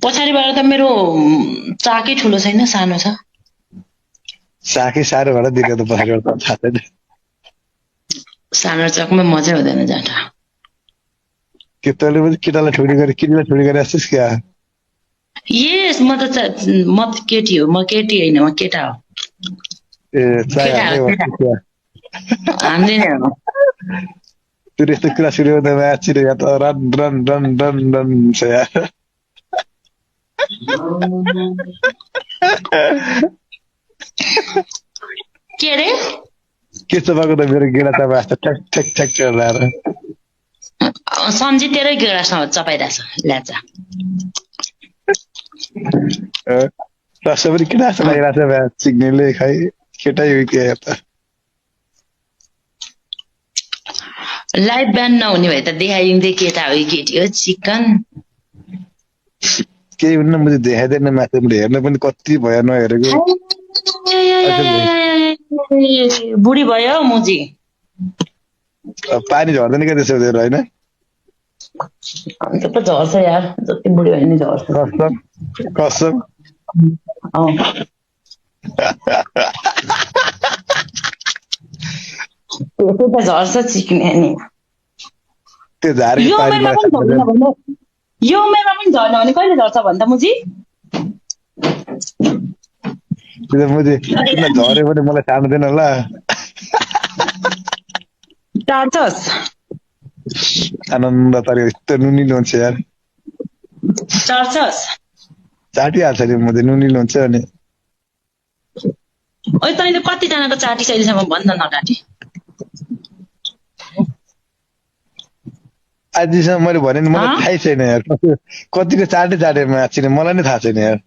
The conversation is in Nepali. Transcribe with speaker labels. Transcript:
Speaker 1: पछाडिबाट त मेरो चाकै ठुलो छैन, सानो छ।
Speaker 2: साकै साह्रो भएर दिएको त पछाडिबाट थाहा छैन।
Speaker 1: सानो चाकमा मजै हुँदैन जाँटा।
Speaker 2: के तैँले पनि केटालाई ठुरी गरे जस्तोस् क्या?
Speaker 1: यस, म त केटी हो, म केटी होइन, म केटा हो।
Speaker 2: ए चाय हाल्दै बस्छु क्या?
Speaker 1: हान्ने नै हो।
Speaker 2: त्यो यस्तो कुरा सुरु गर्दा माछिरे या त run run run run run छ यार।
Speaker 1: के अरे?
Speaker 2: के चपाएको त मेरो गेडा चपा जस्तो ठ्याक ठ्याक ठ्याक चलाएर।
Speaker 1: सम्झी तेरै गेडासँग चपाइरहेछ ल्याचा।
Speaker 2: रस पनि केटा जस्तो लागिरहेछ भ्या चिक्नेले खै केटै हो क्या त।
Speaker 1: लाइभ ब्यान नहुने भए त देखाइदिन्थे केटा हो कि केटी हो। चिकन
Speaker 2: केही हुन्न, म चाहिँ देखाइदिएन माथिबाट हेर्न पनि कति भयो नहेरेको।
Speaker 1: बुढी भयो हौ मुजी।
Speaker 2: पानी झर्दैन क्या त्यसो धेरै होइन?
Speaker 1: अन्त त झर्छ यार, जति बुढी भयो नि झर्छ।
Speaker 2: कसम कसम।
Speaker 1: त्यो त झर्छ चिक्ने नि।
Speaker 2: त्यो झारेको
Speaker 1: यो
Speaker 2: पानी
Speaker 1: उमेरमा पनि झर्दैन भने कहिले झर्छ भन्दा मुजी?
Speaker 2: त्यो मुजी किन झऱ्यो भने मलाई छाड्दैन होला।
Speaker 1: टार्छस्?
Speaker 2: आनन्द पार्यो यस्तो नुनिलो हुन्छ यार।
Speaker 1: टार्छस्?
Speaker 2: चाटिहाल्छ नि मुजी, नुनिलो हुन्छ अनि।
Speaker 1: ओइ तैँले कतिजनाको चाटी अहिलेसम्म भन्न नकाटी?
Speaker 2: आजसम्म मैले भने नि मलाई थाहै छैन यार, कतिको चाटे माछिने मलाई नै थाहा छैन यार।